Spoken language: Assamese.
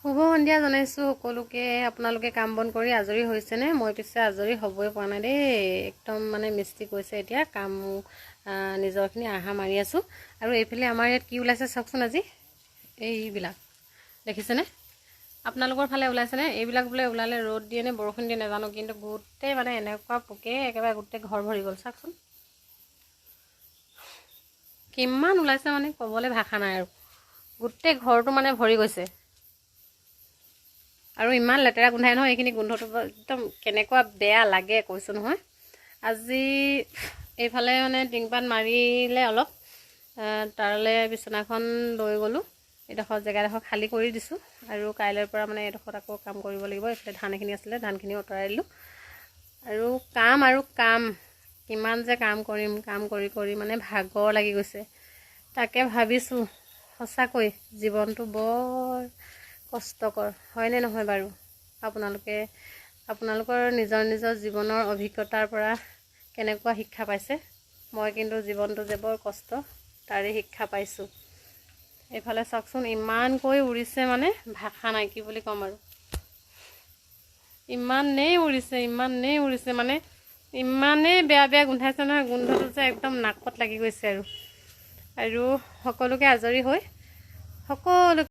শুভ সন্ধিয়া জনাইছোঁ সকলোকে। আপোনালোকে কাম বন কৰি আজৰি হৈছেনে? মই পিছে আজৰি হ'বই পৰা নাই দেই। একদম মানে মিস্ত্ৰী কৈছে, এতিয়া কাম নিজৰখিনি আহা মাৰি আছোঁ। আৰু এইফালে আমাৰ ইয়াত কি ওলাইছে চাওকচোন আজি। এইবিলাক দেখিছেনে? আপোনালোকৰ ফালে ওলাইছেনে এইবিলাক? বোলে ওলালে ৰ'দ দিয়ে নে বৰষুণ দিয়ে নাজানো, কিন্তু গোটেই মানে এনেকুৱা পোকে একেবাৰে গোটেই ঘৰ ভৰি গ'ল। চাওকচোন কিমান ওলাইছে, মানে ক'বলৈ ভাষা নাই আৰু। গোটেই ঘৰটো মানে ভৰি গৈছে। আৰু ইমান লেতেৰা গোন্ধাই নহয় এইখিনি। গোন্ধটো একদম কেনেকুৱা বেয়া লাগে কৈছোঁ নহয়। আজি এইফালে মানে টিংপাত মাৰিলে অলপ, তালৈ বিচনাখন লৈ গ'লোঁ। এইডোখৰ জেগাডোখৰ খালী কৰি দিছোঁ আৰু কাইলৈৰ পৰা মানে এইডোখৰত আকৌ কাম কৰিব লাগিব। এইফালে ধান এখিনি আছিলে, ধানখিনি আঁতৰাই দিলোঁ। আৰু কাম আৰু কাম, কিমান যে কাম কৰিম! কাম কৰি কৰি মানে ভাগৰ লাগি গৈছে। তাকে ভাবিছোঁ, সঁচাকৈ জীৱনটো বৰ কষ্টকৰ, হয়নে নহয় বাৰু? আপোনালোকে আপোনালোকৰ নিজৰ নিজৰ জীৱনৰ অভিজ্ঞতাৰ পৰা কেনেকুৱা শিক্ষা পাইছে? মই কিন্তু জীৱনটো যে বৰ কষ্ট, তাৰে শিক্ষা পাইছোঁ। এইফালে চাওকচোন, ইমানকৈ উৰিছে, মানে ভাষা নাই, কি বুলি ক'ম আৰু। ইমানেই উৰিছে, ইমানেই উৰিছে, মানে ইমানেই বেয়া বেয়া গোন্ধাইছে নহয়, গোন্ধটো যে একদম নাকত লাগি গৈছে। আৰু সকলোকে আজৰি হৈ সকলো